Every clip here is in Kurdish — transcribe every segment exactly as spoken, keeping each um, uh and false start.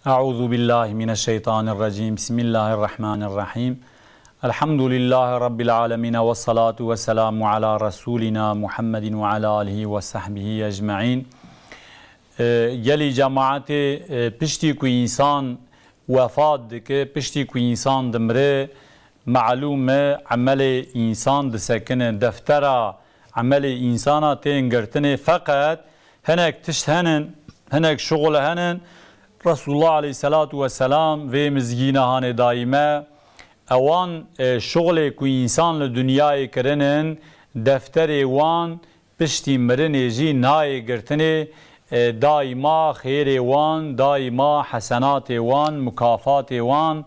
أعوذ بالله من الشيطان الرجيم. بسم الله الرحمن الرحيم. الحمد لله رب العالمين والصلاة والسلام على رسولنا محمد وعلى آله وصحبه أجمعين. E, gelî cemaetê, e, piştî ku însan wefat dike, piştî ku însan dimire, malûm e, emelê însan disekine, deftera emelê însana tên girtinê. Feqet hinek tişt henin, hinek şuxul henin. Resulullah aleyhisselatu vesselam vê mizgîna hanê dayî me. Ewan, e, şuxulê ku însan li dinyayê kirinin, defterê wan piştî mirinê jî nayê girtinê, e, daîma xêrê wan, daîma hesenatê wan, mukafatê wan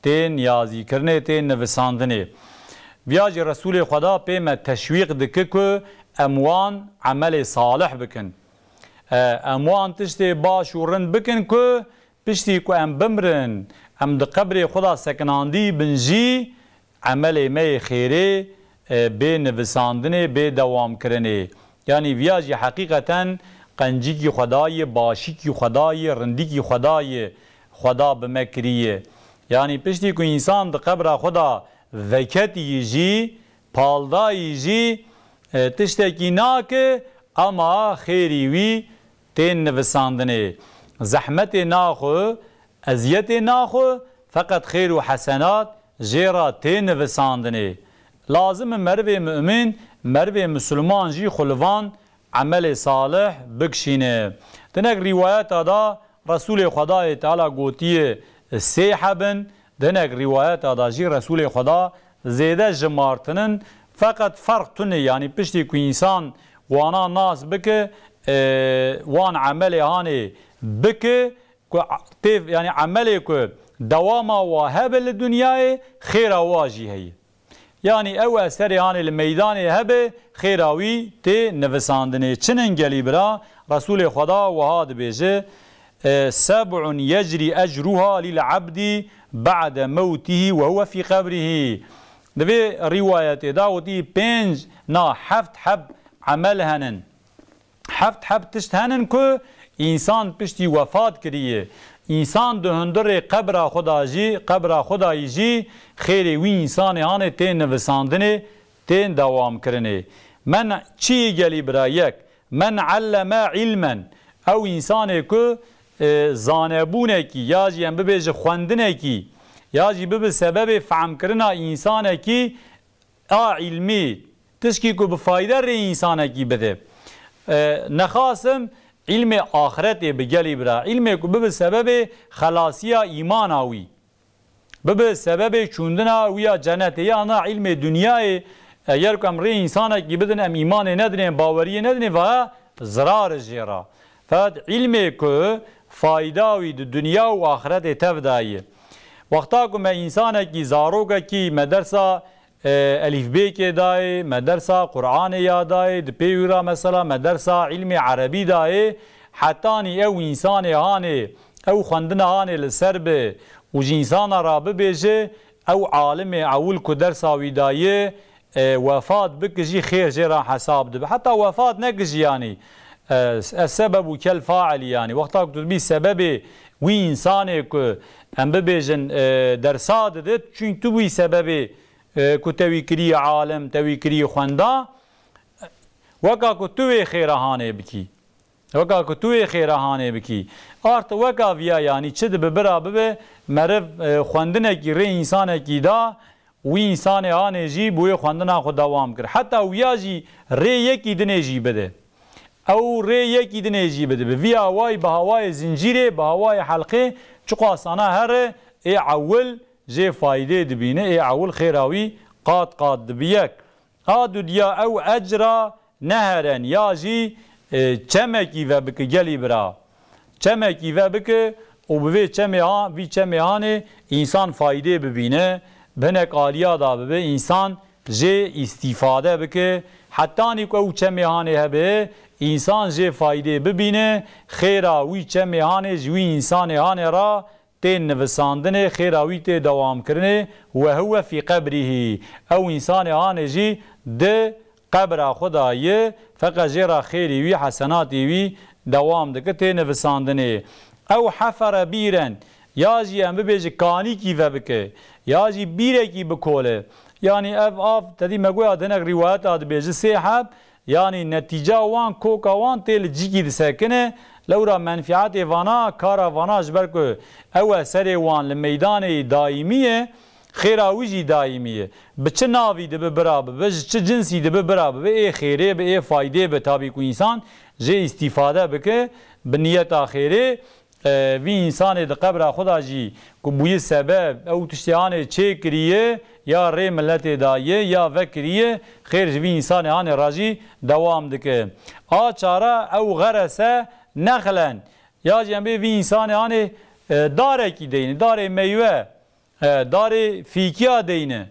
tên yazîkirinê, tên nivisandinê. Viya jî Resûlê Xweda pê me teşwîq dike ku em wan emelê salih bikin. E, em wan tiştê baş û rind bikin ku piştî ku em bimrin, em di qebrê xwe de sekinandî bin jî, emelê me yê xêrê, e, bê nivisandinê, bê dewamkirinê. Yanî viya jî heqîqeten qencîkî Xwedayê, başîkî Xwedayê, rindîkî Xwedayê Xweda bi me kiriye. Yanî piştî ku însan di qebra xwe de veketî jî, paldayî jî, e, tiştekî nake, ama xêrî wî tên nivisandinê. Zehmetê naxwe, eziyetê naxwe, feqet xêr û hesenat jê re tê nivisandinê. Lazim e merivê mumîn, merivê misilman jî xwe li van emelê salih bikişîne. Di hinek rîwayeta de Resûlê Xwedayê Teala gotiye sê heb in, di hinek rîwayeta de jî Resûlê Xweda zêde jimartinin. Feqet ferq tune, yanî piştî ku însan wana nas bike, e, wan emelê hanê bike, ku tê, yanî emelê ku dewama wa hebe li dinyayê, xêra wa jî heye. Yanî ew eserê hanê li meydanê hebe, xêra wî tê nivisandinê. Çi nin gelî bira? Resûlê Xweda wiha dibêje, e, "Seb'un yecrî ecruha lil abdî ba'de mewtihî ve huve fî qebrihî." Di vê rîwayetê de gotî pênc na heft heb emel henin. Heft heb tişt henin ku însan piştî wefat kiriye, însan di hundirê qebra xwe de jî, qebra xwe de yî jî xêrê wî însanê hanê tên nivisandinê, tên dewamkirinê. Men çi yê gelî bira? Yek, men alleme ilmen, ew însanê ku, e, zanebûnekî, ya jî em bibêje xwendinekî, ya jî bibe sebebê fehmkirina însanekî, a îlmî, tişkî ku bi fayde rê însanekî bide. E, nexasim îlmê axiretê bi gelî bira, îlmê ku bibe sebebê xelasiya îmana wî, bibe sebebê çûndina wî ya cenetê. Ya na îlmê dinyayê, eger ku em rê însanekî bidin, em îmanê nedinê, em baweriyê nedinê, va zirar e jê re. Feqet îlmê ku fayda wî di dinya û axiretê tev de ye. Wexta ku me însanekî, zarokekî me dersa, e, elîfbêkê dayê, me dersa Qur'anê ya dayê, di pê wî re mesela me dersa îlmê erebî dayê, hetanî ew însanê hanê, ew xwendina hanê li ser bi û ji însana re bibêje, ew alimê ewil ku dersa wî dayê, e, wefat bike jî xêr jê re hesab dibe. Heta wefat neke jî, yanî, e, ez sebeb û kel failî, yanî wexta ku tu dibî sebebê wî însanê ku em bibêjin, e, dersa didit, çunke tu bûyî sebebê, e, ku te wî kiriye alim, te wî kiriye xwenda, weka ku tu wê xêra hanê bikî. Weka ku tu wê xêra hanê bikî. Art weka viya, yanî çi dibe bira bibe, meriv, e, xwendinekî rê însanekî da, wî însanê hanê jî bi wê xwendina xwe dewam kir. Heta wiya jî rê yekî dinê jî bide. Ew rê yekî dinê jî bide. Bi vî awayî, bi hawayê zincîrê, bi hawayê helqê, çiqasana here, ê ewil jê faydê dibîne, ê ewil xêra wî qat qat dibe yek. A dudiya ew ecra neheren ya jî, e, çemekî vebike gelî bira. Çemekî vebike û bi vê çemê ha-, vî çemê hanê însan faydê bibîne, bi hinek aliya da bibe, însan jê îstîfade bike. Hetanî ku ew çemê hanê hebe, însan jê faydê bibîne, xêra wî çemê hanê ji wî însanê hanê ra tên nivisandinê, xêra wî tê dewamkirinê, we huwe fî qebrihî. Ew însanê hanê jî di qebra xwe de ye, feqet jê re xêrî wî, hesenatê wî dewam dike, tê nivisandinê. Ew hefere bîren, ya jî em bibêje kanîkî vebike, ya jî bîrekî bikole. Yanî ev av, te dî me goya di hinek rîwayeta dibêje sê heb, yanî netîca wan, koka wan tê li cîkî disekine, lewra menfîetê vana, kara vana ji ber ku ew eserê wan li meydanê dayîmî ye, xêra wî jî dayîmî ye. Bi çi navî dibe bira bibe, ji çi cinsî dibe bira bibe, ê xêrê be, ê faydê be, tabî ku însan jê îstîfade bike, bi niyeta xêrê, e, vî însanê di qebra xwe de jî ku bûye sebeb, ew tiştê anê çêkiriye, ya rê miletê daye, ya vekiriye, xêr ji vî însanê anê re jî dewam dike. A çara ew xerese nexlen, ya jî em bê vî însanê anê, e, darekî deyne, darê meywe, e, darê fîkiya deyne.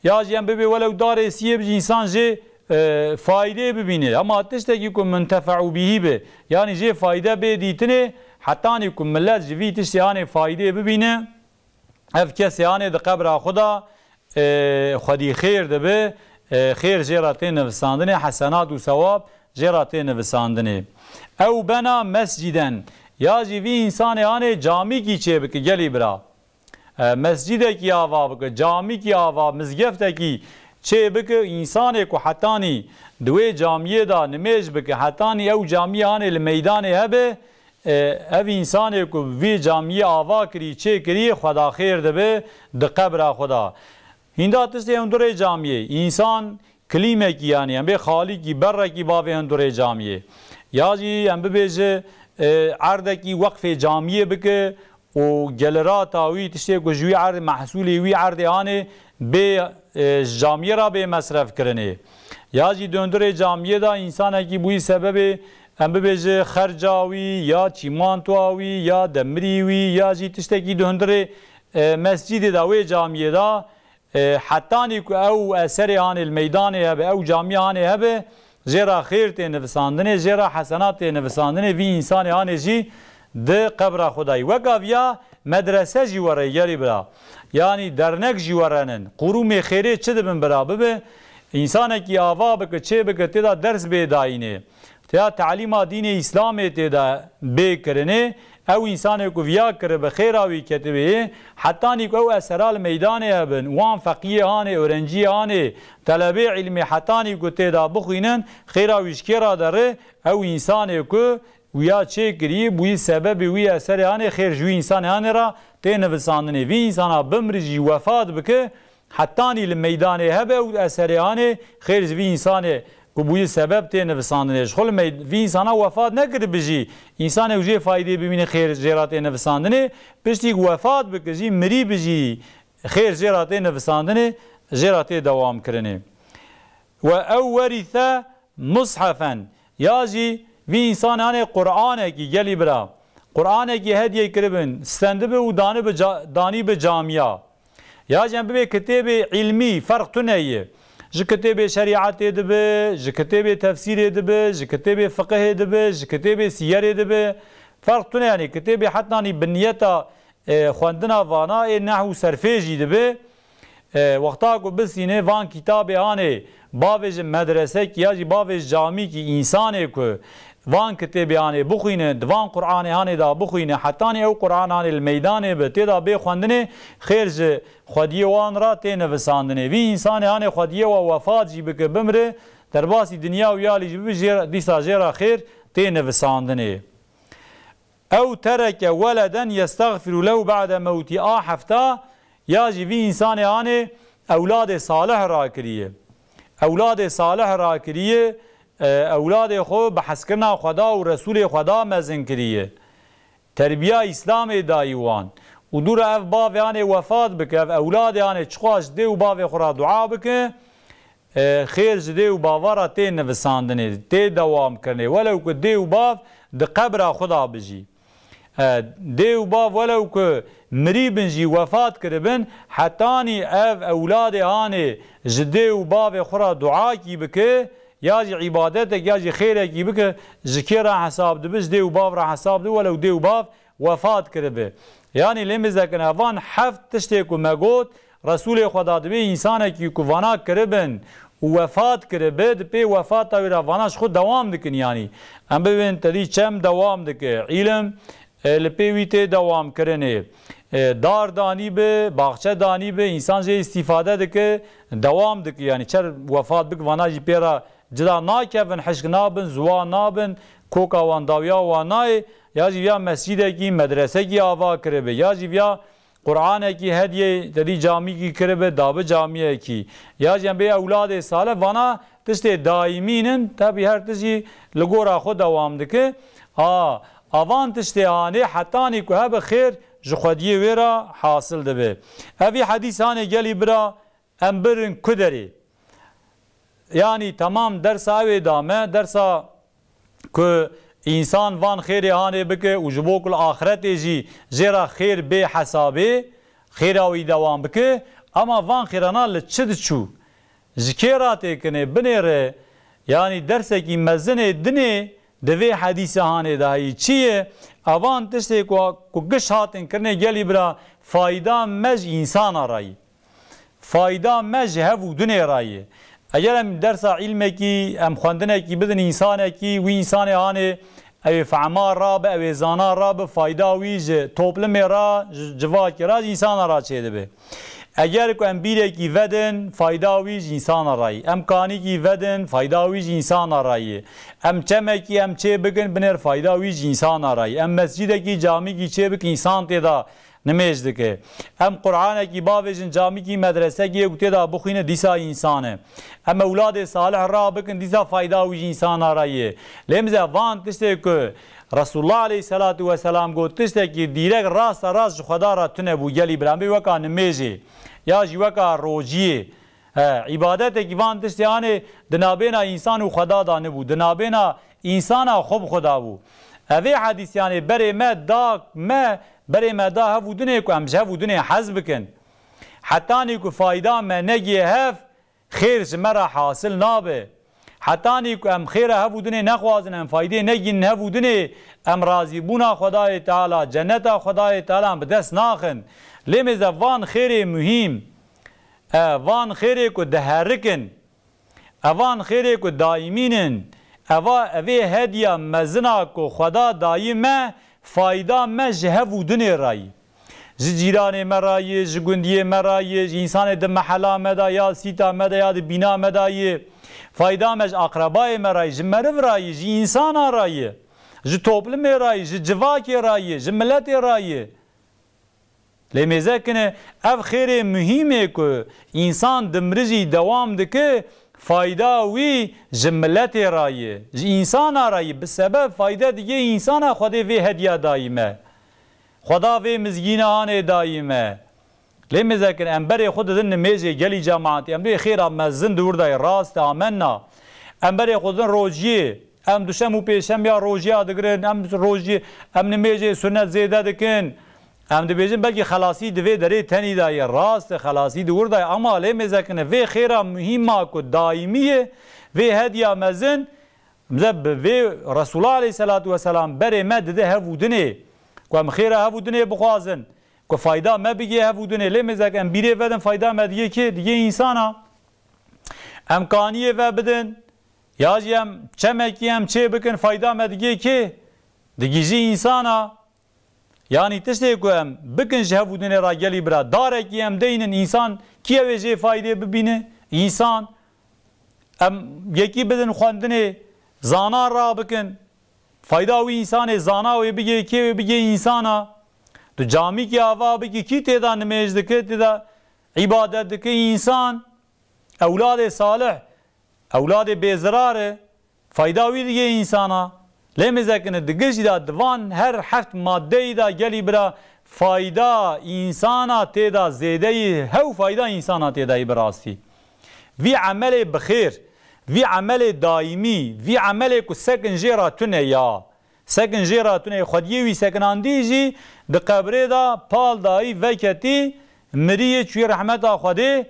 Ya jî em bibê welew darê siyê bi jî însan jê, e, faydê bibîne. Ema tiştekî ku muntefeû bihî be, yanî jê fayde bê dîtinê, hetanî ku milet ji vî tiştê anê faydê bibîne, ev kesê anê di qebra xwe de, e, xwedî xêr dibe, e, xêr jê re tê nivisandinê, hesenat û sewab jê re tê nivisandinê. Ew bena mesciden, ya jî vî însanê anê camîkî çêbike, gelî bira. E, mescîdekî ava bike, camîkî ava, mizgeftekî çê bike, însanê ku hetanî di wê camiyê de nimêj bike, hetanî ew camiyê anê li meydanê hebe, e, ev însanê ku vî camiyê ava kirî, çê kirî, xweda xêr dibe di qebra xwe de. Hînda tiştê hundirê camiyê, însan kilîmekî, yanî em bê xalîkî, berrekî bavê hundirê camiyê. Ya jî em bibêje, e, erdekî weqfê camiyê bike, û gelirata wî, tiştê ku ji wî erd, mehsûlê wî erdê anê bê, e, ji camiyê re bê mesrefkirinê. Ya jî di hundirê camiyê de însanekî bûyî sebebê, em bibêje, xerca wî ya çîmantoya wî ya demirî wî ya jî tiştekî di hundirê, e, mescîdê de, wê camiyê de, E, hetanî ku ew eserê hanê li meydanê hebe, ew camiyê hanê hebe, jê re xêr tê nivisandinê, jê re hesenat tê nivisandinê, vî însanê hanê jî di qebra xwe de yî. Weka viya medrese jî were, gelî bira. Yanî dernek jî werenin. Qurûmê xêrê çi dibin bira bibe? Însanekî ava bike, çê bike, tê de ders bê dayînê. Têya telîma dînê Îslamê tê de bê kirinê, ew însanê ku viya kiribe, xêra wî ketibê yê, hetanî ku ew esera li meydanê hebin, wan feqiyê hanê, öğrenciyê hanê, telebê îlmê hetanî ku tê de bixwînin, xêra wî ji kê re derê, ew însanê ku wiya çêkirî, bûyî sebebê wî eserê hanê, xêr ji wî însanê hanê re tê nivisandinê. Vî însana bimri jî wefat bike, hetanî li meydanê hebe û eserê hanê, xêr ji vî însanê ku bûyî sebeb tê nivisandinê. Ji xwe li meyd-, vî însana wefat nekiribi jî, însanê û jê faydê bibîne, xêr jê re tê nivisandinê. Piştî ku wefat bike jî, mirî bi jî, xêr jê re tê nivisandinê, jê re tê dewamkirinê. We ew werîse mushefen, ya jî vî însanê hanê Qur'anekî, gelî bira, Qur'anekî hediyê kiribin, stendibi û danibi ca-, danîbi camiya. Ya jî em bibê kitêbê îlmî, ferq tune ye. Ji kitêbê şerîetê dibe, ji kitêbê tefsîrê dibe, ji kitêbê fiqihê dibe, ji kitêbê siyerê dibe. Ferq tune, yanî kitêbê hetanî bi niyeta, e, xwendina vana ê nehw û serfê jî dibe. E, wexta ku bisîne van kitabê anê, bavêje medresek ya jî bavêje camîkî, însanê ku van kitêbê anê bixwîne, di van Qur'anê hanê de bixwîne, hetanî ew Qur'an anê li meydanê be, tê de bê xwendinê, xêr ji xwediyê wan re tê nivisandinê. Vî însanê hanê xwediyê wa wefat jî bike, bimre, derbasî dinya û yalî jî bibe, jê, dîsa jê re xêr tê nivisandinê. Ew tereke weleden yestexfiru lehu ba'de mewtî, a hefta, ya jî vî însanê hanê ewladê salih rakiriye. Ewladê salih rakiriye, e, ewladê xwe bi hezkirina Xweda û Resûlê Xweda mezin kiriye. Terbiya Îslamê dayî wan. Û dû re ev bavê hanê wefat bike, ev ewladê hanê çiqas ji dê û bavê xwe re dua bike, e, xêr ji dê û bava re tê nivisandinê, tê dewamkirinê. Welew ku dê û bav di qebra xwe de bijî. E, dê û bav welew ku mirî bin jî, wefat kiribin, hetanî ev ewladê hanê ji dê û bavê xwe re duakî bike, ya jî îbadetek, ya jî xêrekî bike, ji kê re hesab dibe? Ji dê û bav re hesab dibe, welew dê û bav wefat kiribe. Yanî lê mêzekin evan heft tiştê ku me got, Resûlê Xweda dibê însanekî ku vana kiribin û wefat kiribe, di pê wefata wî re vana ji xwe dewam dikin. Yanî em bibên te dî çem dewam dike, îlim, e, li pê wî tê dewamkirinê. E, dar danî bi, baxçe danî bi, însan jê îstîfade dike, dewam dike. Yanî çer wefat bik vana jî pê re cida nakevin, hişk nabin, ziwa nabin, koka wan dawiya wan nayê, ya jî viya mescîdekî, medresekî ava kiribe, ya jî viya Qur'anekî hediyê te dî camîkî kiribe, dabi camiyekî. Ya jî em bê ewladê salih, vana tiştê daîmîn in, tebî her tişt jî li gora xwe dewam dike. A, avan tiştê hanê hetanî ku hebe xêr ji xwediyê wê re hasil dibe. Evî hedîs hanê gelî bira, em birin ku derê? Yanî temam dersa ew ê da me, dersa ku însan van xêrê hanê bike û ji bo ku li axiretê jî jê re xêr bê hesabê, xêra wî dewam bike. Ama van xêrana li çi diçû? Ji kê re têkinê, binêre? Yanî dersekî mezin ê dinê di vê hedîsa hanê de heyî. Çi ye? Evan tiştê ku, ku giş hatin kirinê gelî bira, fayda me ji însana re yî. Fayda me ji hev û dinê re ye. Eger em dersa îlmekî, em xwendinekî bidin însanekî, wî însanê hanê ew ê fehma rabe, ew ê zana rabe, fayda wî ji toplumê re, ji civakê re, ji însana re çêdibe. Eger ku em bîrekî vedin, fayda wî ji însana re ye. Em kanîkî vedin, fayda wî ji însana re ye. Em çemekî em çê bikin, binêr fayda wî ji însana re ye. Em mescîdekî, camîkî çê bikin, însan tê de nimêj dike. Em Qur'anekî bavêjin, camîkî, medresekî yê ku tê de bixwîne, dîsa însan e. Em ewladê salih rabikin, dîsa fayda wî ji însana re ye. Lê mize van tiştê ku Resulullah aleyhisselatu vesselam got, tiştekî dîrek rasta rast ji Xweda re tune bû, gelî bira, em bê weka nimêjê ya jî weka rojiyê. He, îbadetekî van tiştê hanê di nabêna însan û Xweda da nibû, di nabêna însana xwe bi xwe da bû. Evê hedîs, yanê berê me da me, berê me da hev û dinê ku em ji hev û dinê hez bikin. Hetanî ku fayda me negiye hev, xêr ji me re hasil nabe. Hetanî ku em xêra hev û dinê nexwazin, em faydê negînin hev û dinê, em razîbûna Xwedayê Teala, cenneta Xwedayê Teala em bi dest naxin. Lê mêze van xêrê muhîm, e, van xêrê ku diherikin, evan xêrê ku daîmîn in, eva, evê hediya mezina ku Xweda dayî me, fayda me ji hev û dinê re yî. Ji cîranê me re yî, ji gundiyê me re yî, ji însanê di mehela me de ya sîta me de ya di bîna me de yî. Fayda me ji aqrebayê me re yî, ji meriv re yî, ji însana re yî, ji toplumê re yî, ji civakê re yî, ji miletê re yî. Lê mêze kine, ev xêrê muhîm ê ku însan di mirijî dewam dike, fayda wî ji miletê re ye, ji însana re ye. Bi sebeb fayde digê însana Xwedê vê hediya dayî me. Xweda vê mizgîna hanê dayî me. Lê mêze kine, em berê xwe didin nimêjê gelî cemaetî. Em dê xêra mezin di wir de ye, rast e, amenna. Em berê xwe didin rojiyê. Em duşem û pêşem ya rojiya digirin, em rojiyê, em nimêjê sunnet zêde dikin. Em dibêjin belkî xelasî di vê derê tenî de ye. Rast e, xelasî di wir de ye. Ama lê mêze kine vê xêra muhîma ku daîmî ye, vê hediya mezin, bize bi vê Resulullah aleyhisselatu vesselam berê me dide hev û dinê. Ku em xêra hev û dinê bixwazin. Ku fayda me bigê hev û dinê. Lê mêze kine em bîrê vedin fayda me digê kê? Digê însana. Em kaniyê ve bidin. Ya jî em çemekî em çê bikin, fayda me digê kê? Digî jî însana. Yanî tiştê ku em bikin ji hev û dinê re gelî bira, darekî em deynin însan, kî ew ê jê faydê bibîne? Însan. Em yekî bidin xwendinê, zana rabikin. Fayda wî însanê, zana wê bigê kê? Wê bigê însana. Tu camîkî ava bikî, kî tê de nimêj dike, tê de îbadet dike? Însan. Ewladê salih, ewladê bêzirar e, fayda wî digê însana. Lê mêze kine di giştî de di van her heft maddeyî de gelî bira fayda însana tê de zêde yî, hew fayda însana tê de yî bi rastî. Vî emelê bi xêr, vî emelê daîmî, vî emelê ku sekin jê re tune ya. Sekin jê re tune, xwediyê wî sekinandî jî di qebrê de pal dayî veketî, miriyê çûyê rehmeta Xwedê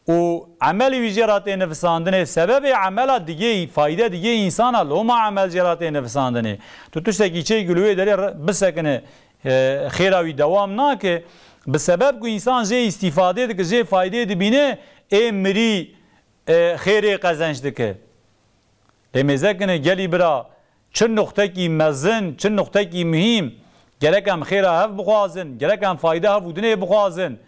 û emelî wî jê re tê nifisandinê. Sebebê emela digê yî, fayde digê însana, loma emel jê re tê nifisandinê. Tu tiştekî çêkî li wê derê re-, bisekine, e, xêra wî dewam nake. Bi sebeb ku însan jê îstîfadê dike, jê faydê dibîne, ê mirî, e, xêrê qezenc dike. Lê mêze kine gelî bira, çi nuqtekî mezin, çi nuqtekî muhîm. Gerek em xêra hev bixwazin, gerek em fayda hev û dinê bixwazin.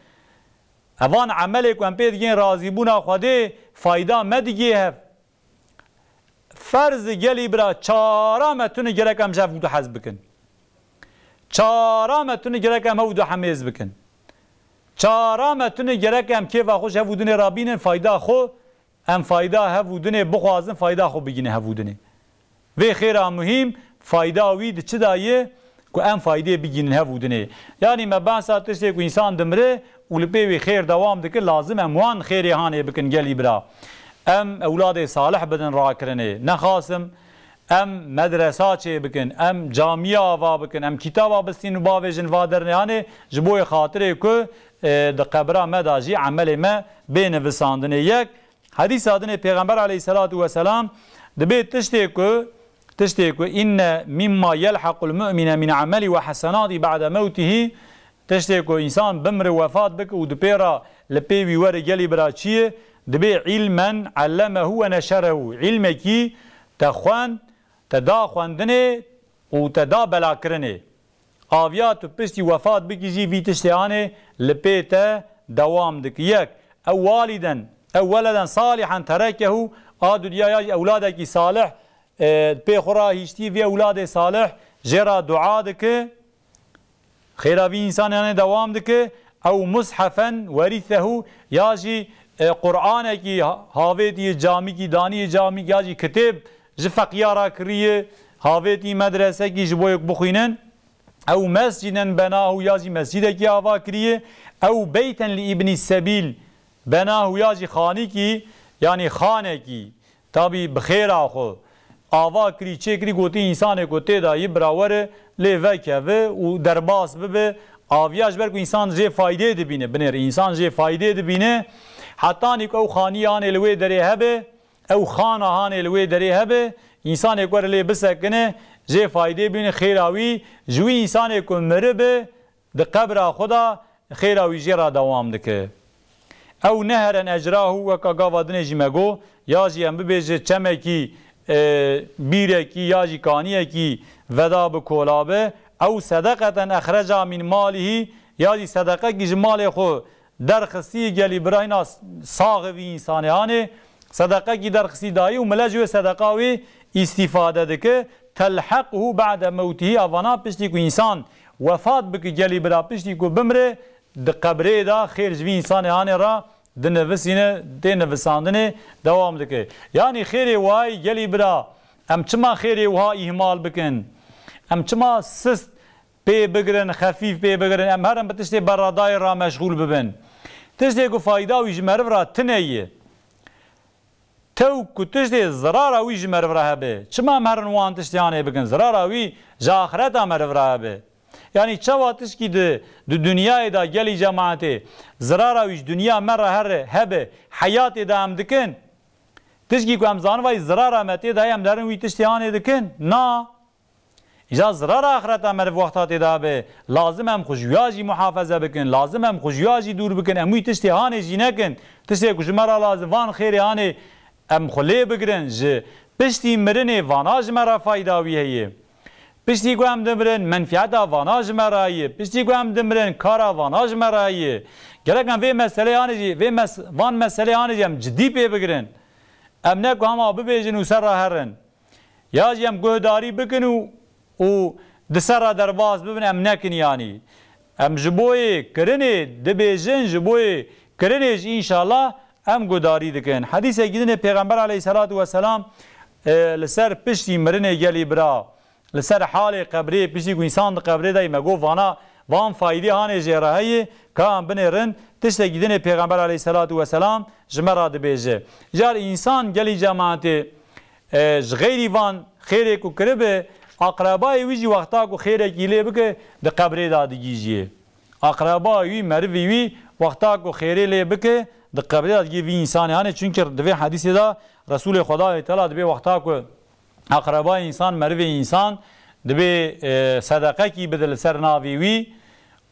Evan emelê ku em pê digên razîbûna Xwedê fayda me digê hev. Ferz gelî bira çara me tune gerek em ji hev û du hez bikin. Çara me tune gerek em hev û du hemêz bikin. Çara me tune gerek em kêfa xwe ji hev û dinê rabînin, fayda xwe, em fayda hev û dinê bixwazin, fayda xwe bigîne hev û dinê. Vê xêra muhîm, fayda wî di çi de ye ku em faydê bigînin hev û dinê? Yanî me behsa tiştê ku însan dimire û li pê wî xêr dewam dike, lazim em wan xêrê hanê bikin gelî bira. Em ewladê salih bidin rakirinê. Nexasim em medresa çê bikin, em camiya ava bikin, em kitaba bistîn û bavêjin va dernê hanê, ji bo yê xatirê ku, e, di qebra me de jî emelê me bê nivisandinê. Yek, Hedîsa dinê Pêxember aleyhisselatu vesselam dibê tiştê ku, tiştê ku inne mimma yelhaqul mu'mine min ameli ve hasenati ba'de mewtihi, tiştê ku însan bimre wefat bike û di pê re li pê wî were gelî bira çi ye, dibê ilmen allemehu ve neşerehu, îlmekî te xwend, te da xwendinê û te da belakirinê. Aviya tu piştî wefat bikî jî vî tiştê anê li pê te dewam dike. Yek, ew waliden, ew weleden salihan terekehu, a dunya ya jî ewladekî salih, e, pê xwe ra hîştî, vê ewladê salih jê ra dua dike, xêra vî însanê anê dewam dike, ew mushefen werisehu, ya jî, e, Qur'anekî ha-, havêtî camîkî, danî camîkî, ya jî kitêb ji feqiya ra kiriye, havêtî medresekî ji bo yek bixwînin. Ew mesciden benahu, ya jî mescîdekî ava kiriye. Ew beyten li îbnî sebîl benahu, ya jî xanîkî, yanî xanekî, tabî bi xêra xwe ava kirî, çêkirî, gotî însanê ku tê de yî bira were lê vekeve û derbas bibe. Aviya ji ber ku însan jê faydê dibîne, binêr însan jê faydê dibîne. Hetanî ku ew xanî anê li wê derê hebe, ew xana hanê li wê derê hebe, însanê ku were lê bisekine, jê faydê bîne, xêra wî ji wî însanê ku miribe di qebra xwe de xêra wî jê re dewam dike. Ew neheren ecrahu, weka gava dinê jî me got, ya jî em bibêje çemekî, e, bîrekî ya jî kaniyekî veda bi kola be, ew sedeqeten exreca min malihî, ya jî sedeqekî ji malê xwe derxistî, gelî birayna saxê vî însanê hanê sedeqekî derxistî dayî û mile ji wê sedeqa wî îstîfade dike. Telhequhu ba'de mewtihî, avana piştî ku însan wefat bike, gelî bira piştî ku bimre, di qebrê de xêr ji vî însanê hanê re dinivisîne, tê nivisandinê dewam dike. Yanî xêrê wayî gelî bira, em çima xêrê wiha îhmal bikin? Em çima sist pê bigirin, xefîf pê bigirin, em herin bi tiştê berradayê re meşxûl bibin. Tiştê ku fayda wî ji meriv re tune ye. Tew ku tiştê zirara wî ji meriv re hebe. Çima em herin wan tiştê hanê bikin? Zirara wî ji axireta meriv re hebe. Yanî çawa tişkî di, di dinyayê de gelî cemaetê zirara wî ji dinya me re here hebe, heyatê de em dikin. Tişkî ku em zanivayî zirara me tê de ye, em derin wî tiştê hanê dikin? Na. Îja zirara axireta meriv wexta tê de be, lazim em xwe ji ya jî muhafeze bikin, lazim em xwe ji ya jî dûr bikin, em wî tiştê hanê jî nekin. Tiştê ku ji me re lazim, van xêrê hanê em xwe lê bigirin, ji piştî mirinê vana ji me re fayda wî heye. Piştî ku em dimirin, menfiyeta vana ji me re ye. Piştî ku em dimirin, kara vana ji me re ye. Gerek em vê meselê hanê jî, vê mes-, van meselê hanê jî em cidî pê bigirin. Em ne ku hema bibêjin û ser re herin. Ya jî em guhdarî bikin û, û di ser re derbas bibin, em nekin yanî. Em ji bo yê kirinê dibêjin, ji bo yê kirinê jî înşallah em guhdarî dikin. Hedîsekî din ê Pêxember aleyhisselatu vesselam, e, li ser piştî mirinê gelî bira, li ser halê qebrê, piştî ku însan di qebrê de ye, me got vana, van faydê hanê jê re heye, ka em binêrin, tiştekî din ê Pêxember aleyhisselatu vesselam ji me re dibêje. Car însan gelî cemaetê, e, ji xeyrî van xêrê ku kiribe, aqrebayê wî jî wexta ku xêrekî lê bike, di qebrê de digihîjê. Aqrebayê wî, merivî wî, wexta ku xêrê lê bike, di qebrê de digihê vî însanê hanê. Çunkî di vê hedîsê de Resûlê Xwedayê Teala dibê wexta ku aqrebayê însan, merivê însan, dibê, e, sedeqekî bide li ser navê wî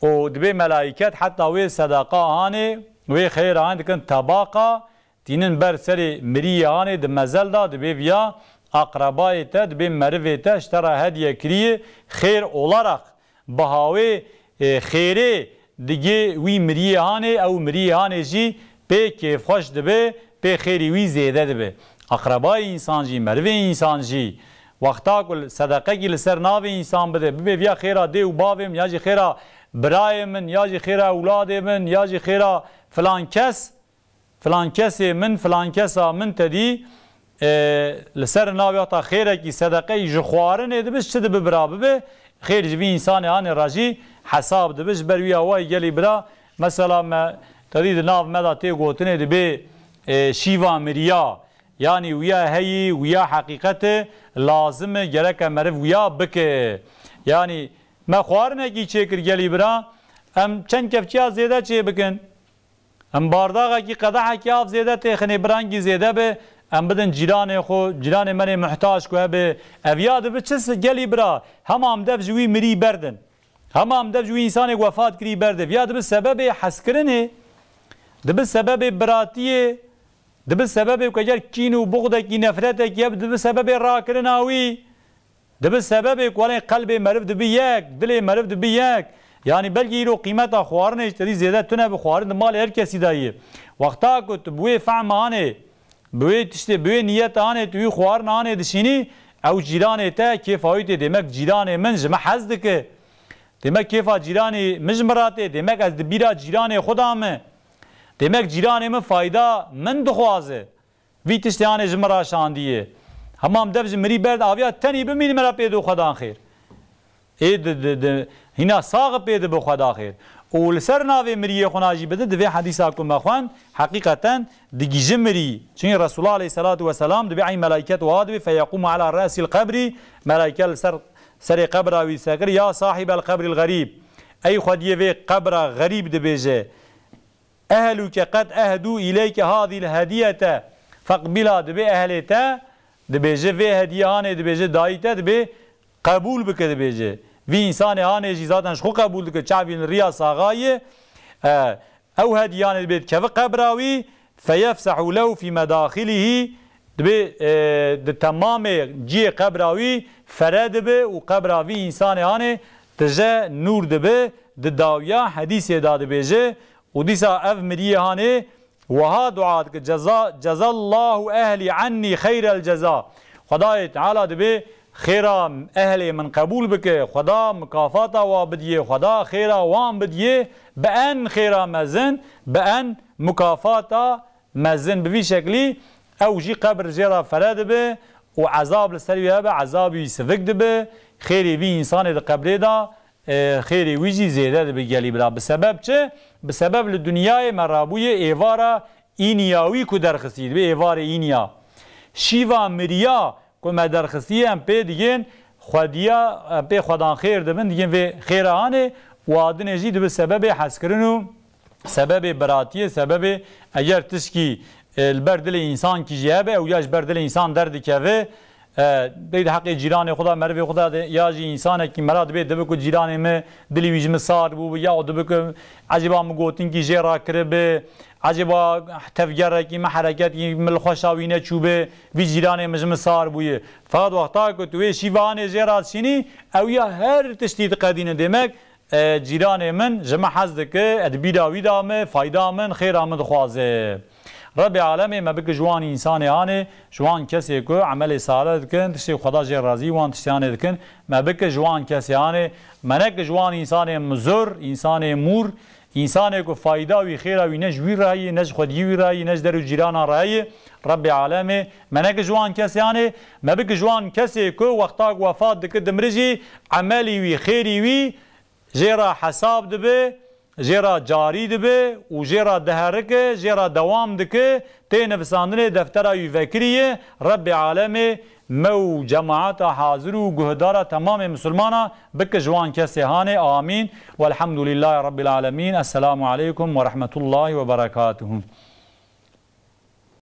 û dibê melayîket heta wê sedeqa hanê, wê xeyra hanê dikin tebaqa, tînin ber serê miriyê hanê di mezel de, dibê viya aqrebayê te, dibê merivê te ji te re hediye kiriye, xêr olarak Bihawê, e, xêrê digê wî miriyê hanê, ew miriyê hanê jî pê kêfxweş dibe, pê xêrî wî zêde dibe. Aqrebayê însan jî, merivê însan jî, wexta ku sedeqekî li ser navê însan bide, bibê viya xêra dê û bavê min, ya jî xêra birayê min, ya jî xêra ewladê min, ya jî xêra filan kes, filan kesê min, filan kesa min tedî, e, li ser navê heta xêrekî, sedeqeyî ji xwarinê dibe, çi dibe bira bibe, xêr ji vî însanê hanê re jî hesab dibe. Ji ber wî awayî gelî bira, mesela me tedî di nav me de tê gotinê dibê, e, şîva miriya, yanî wiya heyî, wiya heqîqet e, lazim e, gereke meriv wiya bike. Yanî me xwarinekî çêkir gelî bira, em çend kevçiya zêde çê bikin. Em bardaxekî, qedehekî av zêde têxinê, bi rengî zêde be, em bidin cîranê xwe, cîranê me nê muhtac ku hebe. Ev ya dibe çi se-, gelî bira, hema em dev ji wî mirî berdin. Hema em dev ji wî însanê ku wefat kirî berdin. Ya dibe sebebê hezkirinê, dibe sebebê biratiyê, dibe sebebê ku eger kîn û buxdekî, nefretekî hebe, dibe sebebê rakirina wî. Dibe sebebê ku welê qelbê meriv dibe yek, dilê meriv dibe yek. Yanî belkî îro qîmeta xwarinê ji te dî zêde tune bi xwarin di malê her kesî de ye. Wexta ku tu bi wê fehma anê, bi wê tiştê, bi wê niyeta anê tu wî xwarin anê dişînî, ew cîranê te kêfa wî tê, demek cîranê min ji min hez dike. Demek kêfa cîranê min ji min re tê, demek ez di bîra cîranê xwe de me. Demek cîranê min fayda min dixwaze. Vî tiştê anê ji min re şandiye. Hema em dev ji mirî berd aviya tenî bimînin me re pê do xwedan xêr. Ê di, di, di, hîna sax pê dibe xweda xêr. Û li ser navê miriyê xwe na jî bidin, di vê hedîsa ku me xwend, heqîqeten digihîje mirî. Çunkî Resulullah aleyhisselatu vesselam dibê eyn melaiket wiha dibê, feyequmu ala re'sil qebrî, melaike li ser serê qebra wî sekir, ya sahibel qebril xerîb. Ey xwediyê vê qebra xerîb dibêje. Ehluke qed ehdu ileyke hadîl hediyete. Feqbila dibê ehlê te, dibêje vê hediye hanê, dibêje dayî te, dibê qebûl bike, dibêje. Vî însanê hanê jî zaten ji xwe qebûl dike, çavî li riya saxa ye. E, ew hediye hanê dibê dikeve qebra wî, feyefsehu lehu fî medaxilihî, dibê, e, di temamê ciyê qebra wî fere dibe û qebra vî însanê hanê tije nûr dibe, di dawiya hedîsê de dibêje, û dîsa ev miriyê hanê wiha dua dike, ceza, cezallahu ehli anni xeyrel ceza. Xwedayê Teala dibê xêra ehlê min qebûl bike, Xweda mukafata wa bidiyê, Xweda xêra wan bidiyê, bi en xêra mezin, bi en mukafata mezin. Bi vî şeklî ew jî qebir jê re fere dibe û ezab li ser wî hebe, ezabî wî sivik dibe, xêrê vî însanê di qebrê de, e, xêrê wî jî zêde dibe gelî bira. Bi sebeb çi? Bi sebeb li dinyayê me rabûye êvara îniya wî ku derxistî dibe, êvarê îniya. Şîva miriya ku me derxistî em pê digên xwediya, em pê xwedan xêr dibin, digên vê xêra hanê û adinê jî dibe sebebê hezkirin û sebebê biratiyê, sebebê eger tişkî, e, li ber dilê însankî jî hebe, ew ya ji ber dilê însan derdikeve, e, dey di heqê cîranê xwe de, merivê xwe de, ya jî însanekî mera dibê, dibe ku cîranê min dilî wî ji min sar bû, ya dibe ku ecêba min gotinkî jê re kiribe, ecêba tevgerekî min, hereketî min li xweşa wî neçûbe, vî cîranê min ji min sar bûye. Feqet wexta ku tu wê şîva hanê jê re dişînî, ew ya her tiştî diqedîne, demek e, cîranê min ji min hez dike, ez di bîra wî de me, fayda min, xêra min dixwaze. Rebbê alemê me bike ji wan însanê hanê, ji wan kesê ku emelê salih dikin, tiştê Xweda jê razî, wan tiştê hanê dikin, me bike ji wan kesê hanê, me neke ji wan însanê mizur, însanê mûr, însanê ku fayda wî, xêra wî ne ji wî re ye, ne ji xwediyê wî re ye, ne ji der û cîranan re ye. Rebbê alemê me neke ji wan kesê hanê, me bike ji wan kesê ku wexta ku wefat dike, dimire jî emelî wî, xêrî wî, jê re hesab dibe, jê re carî dibe û jê re diherike, jê re dewam dike, tê nivisandinê deftera wî vekirî ye. Rebbê alemê me û cemaeta hazir û guhdara temamê misilmana bike ji wan kesê hanê. Amîn. Welhamdulîllahî Rebbil alemîn. Esselamu aleykum ve rahmetullahî ve berekatuhu.